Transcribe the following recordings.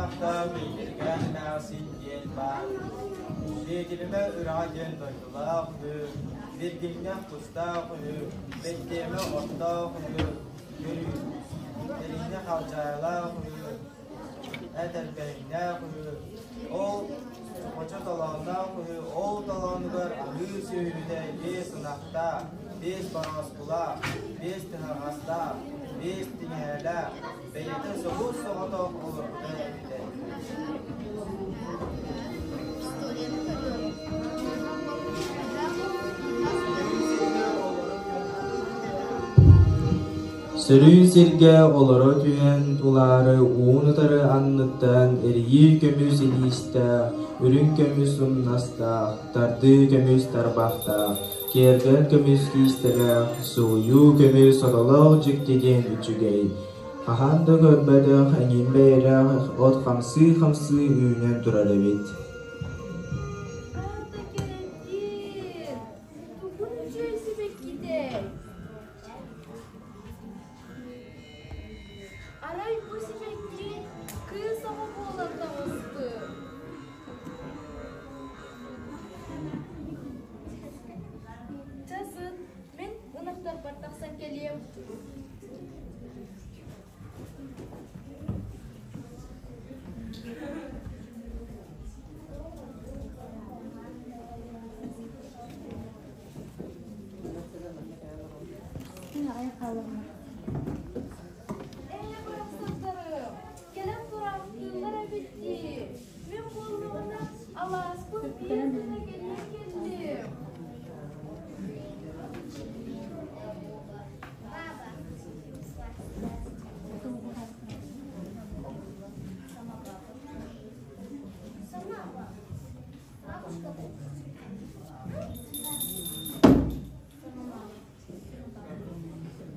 ынахтаах Биитиргээн эмээхсин диэн баар. Биэтилимэ үрэҕэ диэн дойдулаах үһү, Биргинньэх тустаах үһү, Бэттиэмэ оттоох үһү, Көрүүнэ халдьаайылаах үһү, Этэрбэһиннээх үһү, ол хочо толоонноох үһү, ол толоонугар аһыы сүөһүтэ биэс ынахтаах, биэс борооскулаах, биэс тыһаҕастаах, биэс тиҥэһэлээх, бэйэтэ собус-соҕотох олорбута эбитэ. Сөрүүн сиргэ олоро түһэн тулаары уун-утары анныттан эрийии көмүс илиистээх, үрүҥ көмүс умнастаах, тардыы көмүс тарбахтаах, киэргэл көмүс киистэлээх, сууйуу көмүс сотолоох дьикти диэн үчүгэй, хаһан да көрбөтөх эҥин бэйэлээх от хамсыы-хамсыы үүнэн турар эбит. Аата кэрэтиин, тугун үчүгэй сибэккитэй? Арай бу сибэкки кыыс оҕо буолан таҕыстын. Чэ сыт, мин ынахтарбар тахсан кэлиэм. Ээ, барахсаттарым, кэлэн тураахтыыллар эбит дии. Мин буоллаҕына алааспын биир гына кэлиэн кэллим.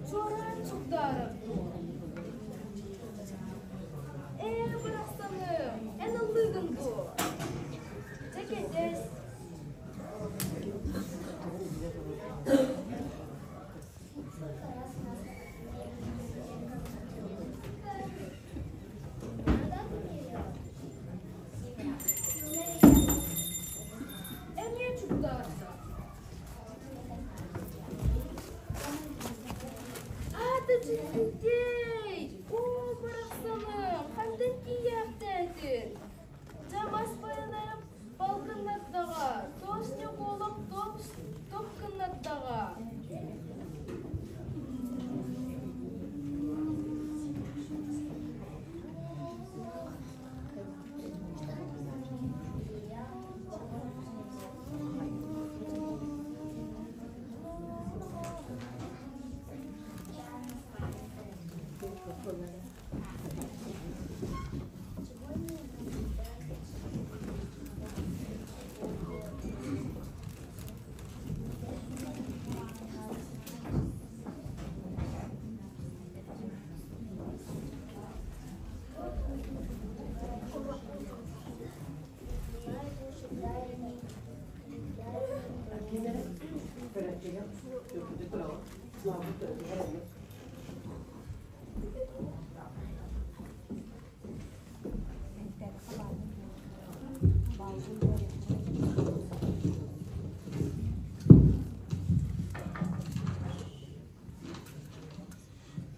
Чуораан чугдаарар дуо? Ээ, барахсаным, эн ыллыыгын дуо? Дьэ кэтэс. Эмиэ чугдаарда. Аата дьиктитэй! Оо, барахсаным, хантан тиийээхтээтин? Дьэ, мас байанайым бал гыннардаҕа, туос ньукуолук туох гыннардаҕа.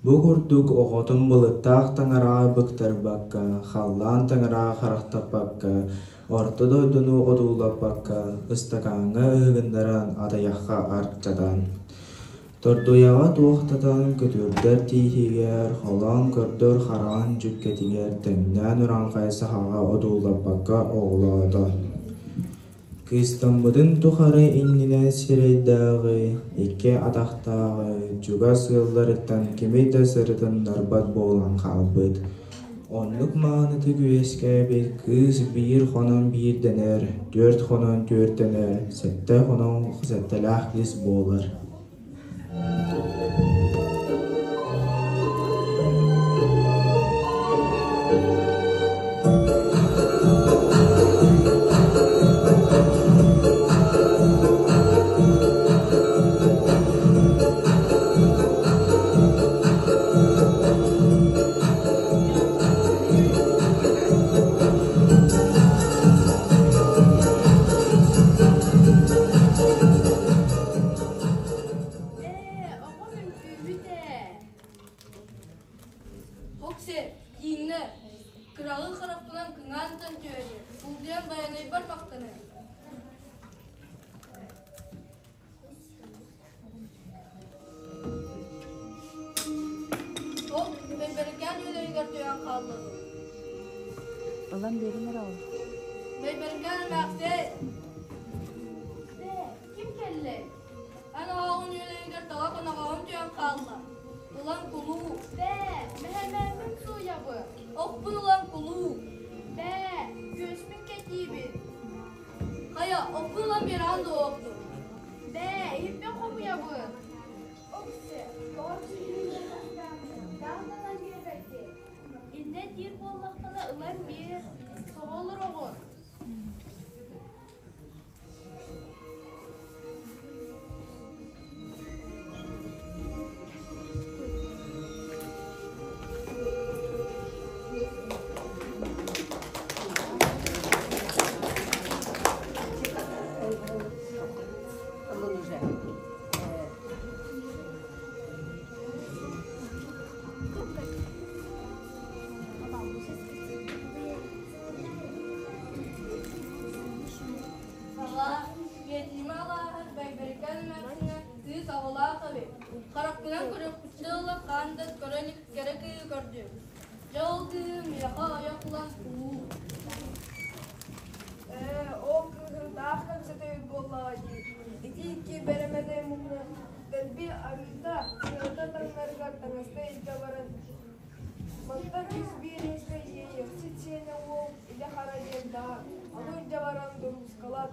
Бу курдук оҕотун былыттаах таҥараҕа быктарбакка, халлаан таҥараҕа харахтаппакка, орто дойдуну одуулаппакка, ыстакааҥҥа ыһыгыннаран атыйахха ардьатан, тордуйаҕа туохтатан көтүрдэр тииһигэр, холоон көрдөр хараҕын дьүккэтигэр тэҥнээн урааҥхай сахаҕа одуулаппакка оҕолоото. Кыыстаммытын тухары иннинэ сирэйдээҕи, икки атахтааҕы чугас ыалларыттан кими да сырытыннарбат буолан хаалбыт. Оннук маанытык үөскээбит кыыс биир хонон биирдэнэр, түөрт хонон түөртэнэр, сэттэ хонон сэттэлээх кыыс буолар. Оксе, тииҥнэ, кыраҕы харахпынан кыҥаан ытан түһэри, булдуйан байанайбар махтаныам. Ол Бэйбэрикээн үөлэһигэр түһэн хаалла дуу? Ылан биэрин эрэ ол. Бэйбэрикээн эмээхсиэй! Бээ, ким кэллэй? Эн оһоҕун үөлэһигэр тоҕо хоноҕоһум түһэн хаалла. Ылан кулуу. Бээ, мэһэмээммин сууйабын. Охпун ылан кулуу. Бээ, күөспүн кэтиибин. Хайа, охпун ылан биэрэҕин дуо охтун? Бээ, иһиппин хомуйабын. Оксе, тоҕо Даҕатан биэрбэккин. Иннэ диир буоллаххына ылан биэр, тоҕо олороҕун? Аҕа, Биэтиимэ алааһын Бэйбэрикээн эмээхсинэ кыыс оҕолоох эбит. Харахпынан көрүөхпүттэн ыла хаан да көрө илик кэрэ кыыһы көрдүм. Дьэ ол кыыһы миэхэ ойох ылан кулуу. Ээ, ол кыыһын таах кэпсэтэбит буоллаҕа дии. Ити икки бэрэмэдэй муҥна дэлби арыыта, сыата таҥнарыгар таҥаста илдьэ баран Мантан үс биэрэстэ иэйиэхсит сиэнэ уол илэ хара диэн баар, ону илдьэ баран дуруускалат,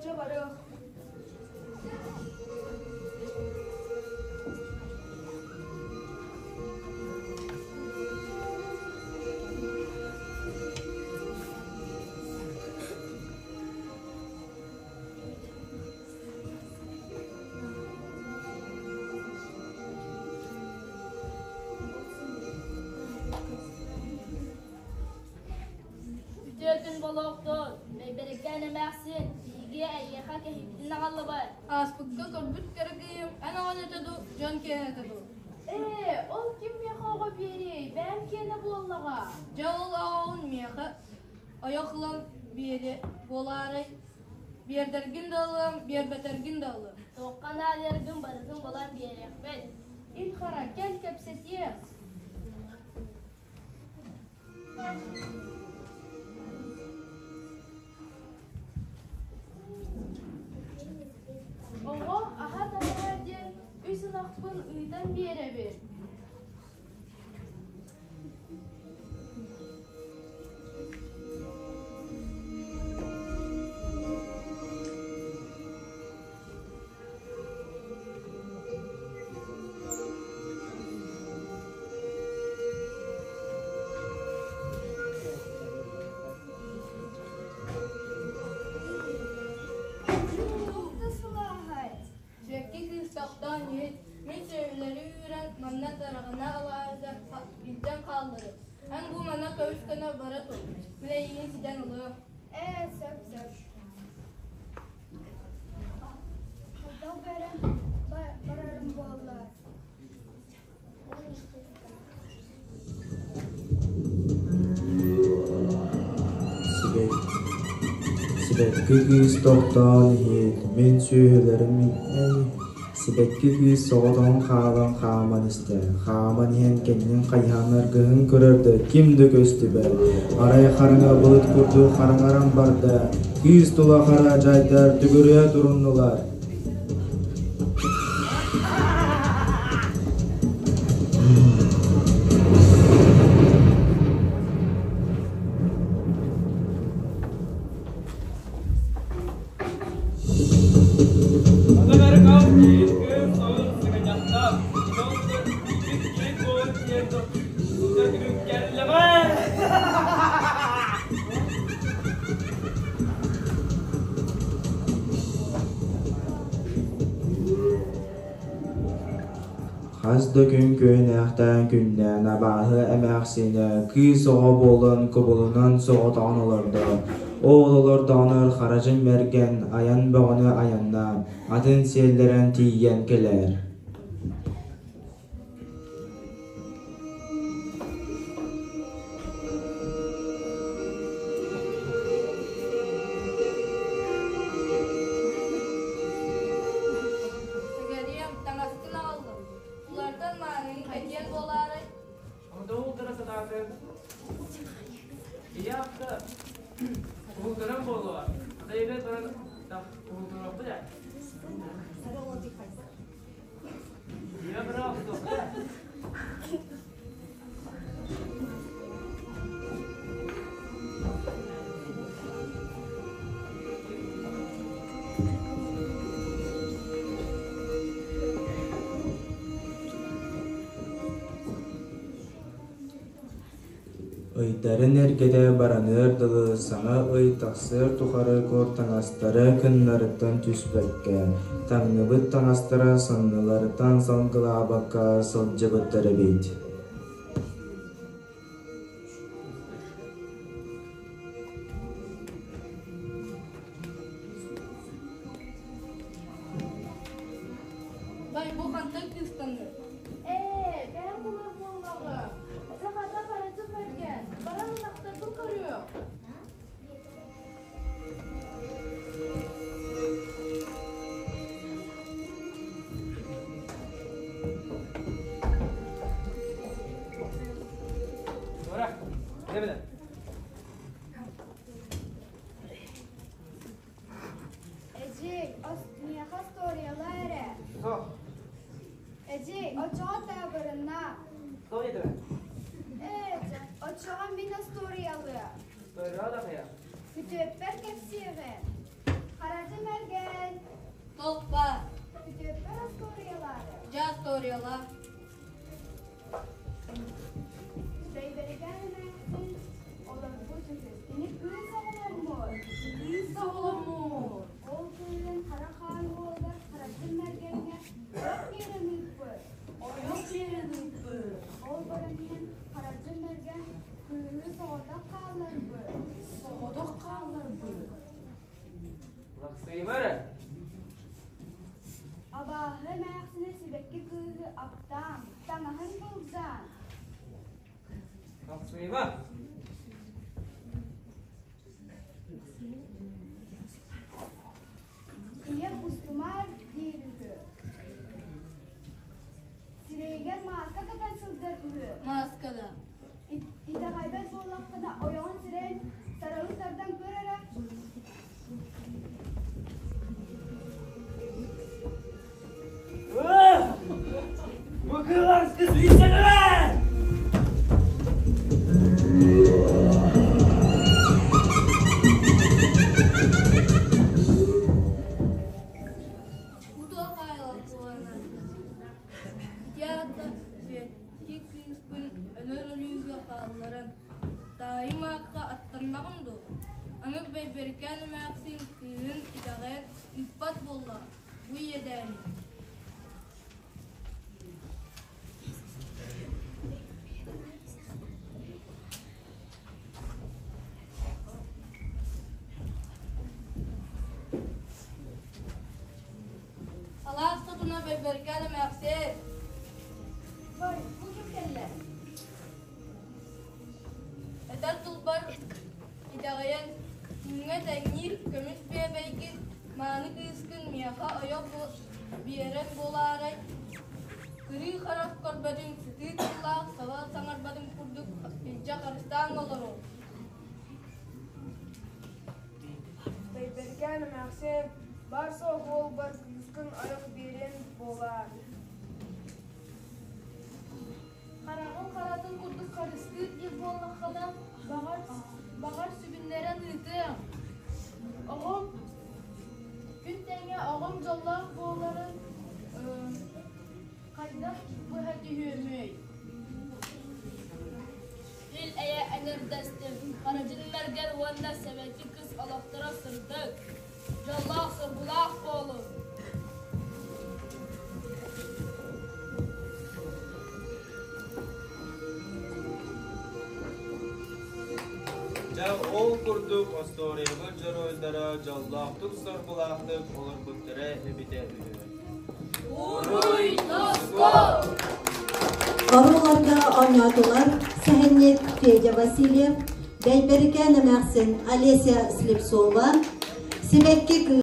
чэ барыах. Үтүөтүн болоохтон, Бэйбэрикээн эмээхсин, биһиги эйиэхэ кэһиибитин аҕаллыбыт. Ааспыкка көрбүт кэрэ кыыһым эн оҕон этэ дуу, дьон киэнэ этэ дуу? Ээ, ол ким миэхэ оҕо биэриэй, бэйэм киэнэ буоллаҕа. Дьэ ол оҕоҕун миэхэ ойох ылан биэри буолаарай Биэрдэргин да ылыам, биэрбэтэргин да ылыам. Туохха наадыйаргын барытын булан биэриэхпит. Ил Хара, кэл кэпсэтиэх. Оҕом аһа таҥара диэн үс ынахпын ыытан биэрэбин. Дьэкки кыыс тохтоон иһит, мин сүөһүлэри үүрэн манна тараҕана алааһыгар илдьэн хаалларым. Эн бу манна көбүс гына бара тур, мин эйигин ситэн ылыам. Ээ, сөп, сөп. Хайдах бэрэн барарым буолла? Сибэкки кыыс тохтоон иһит, мин сүөһүлэрим Сибэкки кыыс соҕотоҕун хаалан хааман истэ, хааман иһэн кэннин хайыһан аргыһын көрөр да ким да көстүбэт, арай хараҥа былыт курдук хараҥаран барда, кыыс тула хара дьайдар төгүрүйэ туруннулар. Хас да күн күөнэхтээн күннээн абааһы эмээхсинэ кыыс оҕо буолан кубулунан соҕотоҕун олордо. Ол олордоҕунар Харадьын Мэргэн айан бөҕөнү айаннаан, атын сиэллэрэн тиийэн кэлэр. Ийэ ахта уһултаран буолуо, ата эбэ баран уһултаруохпут ээ. Ийэ бара охтуохпут ээ. Ыйдарын эргэтэ бараныар дылы саҥа ый тахсыар тухары кур таҥастара кыннарыттан түспэккэ, таҥныбыт таҥастара санныларыттан салгылаабакка сылдьыбыттар эбит. Бай, бу хантан кыыстанныр? Ээ, бэйэм булар буоллаҕым. Ити хата харачы бэргэн, баран ынахтарбын көрүөх. Тура, дебиле. Эдьиий, миэхэ остуоруйалаа эрэ. Суох. Эдьиий, оччоҕо таабырынна. Суох диэтэ. Ээ, оччоҕо мин остуоруйалыам. Остуоруйалаа да хайа. Күтүөппэр кэпсиэҕим. Харатым эргэн. Толпа. Күтүөппэр остуоруйалаары. Дьэ остуоруйалаа. Бэйбэрикээн эмээхсин олорбут үһү. Кини кыыс оҕоломмут. Кыыс оҕоломмут. Ол кыыһын хара хаан уолугар Харатын Мэргэҥҥэ ойох биэрэн ыыппыт. Ойох биэрэн ыыппыт. Ол баран иһэн Харатын Мэргэн кыыһы соҕотох хаалларбыт. Соҕотох хаалларбыт. Лахсыйма эрэ. Абааһы эмээхсинэ сибэкки кыыһы аптаан, таҥаһын былдьаан Лахсыйма. Ийэм устумаар диир үһү. Сирэйигэр мааска кэтэн сылдьар үһү. Мааскада. Итэҕэйбэт буоллаххына ойоҕун сирэйин саралыы тардан көр эрэ. Бу кыыларскы сүүсэлэрэ! Утуо хаайыллыбына. Ити аата Светки кыыспын өлөр өлүүгэ хаалларан, таайым аакка аттаннаҕым дуо? Аны Бэйбэрикээн эмээхсин кыыһын итэҕэйэн ыыппат буолла, бу иэдээни. Алаас хотуна Бэйбэрикээн эмээхсин! Бай, бу ким кэллэ? Этэр тылбар итэҕэйэн, күҥҥэ тэҥниир көмүс биэбэйгин, мааны кыыскын миэхэ ойох биэрэн буолаарай, кырыы харах көрбөтүн, сытыы тыллаах саба саҥарбатын курдук илдьэ харыстаан олоруҥ. Бэйбэрикээн эмээхсин, баар-суох уолбар кыыскын ойох биэриэн буолаар. Хараҕын харатын курдук харыстыыр диир буоллаххына, баҕар, баҕар сүгүннэрэн ыытыам. Оҕом күн тэҥэ оҕом дьоллоох буоларын хайдах быһа түһүөмүй? Ил-эйэ эҥэрдэстин, Харадьын Мэргэн уонна Сэбэки кыс олохторо сырдык, дьоллоох-соргулаах буолун! Дьэ, ол курдук остуоруйабыт дьоруойдара дьоллоохтук-соргулаахтык олорбуттара эбитэ үһү. Уруй Тоско! Оруолларга оонньоотулар сэһэнньит Федя Васильев, Бэйбэрикээн эмээхсин Олеся Слепцова, Сибэкки кыыс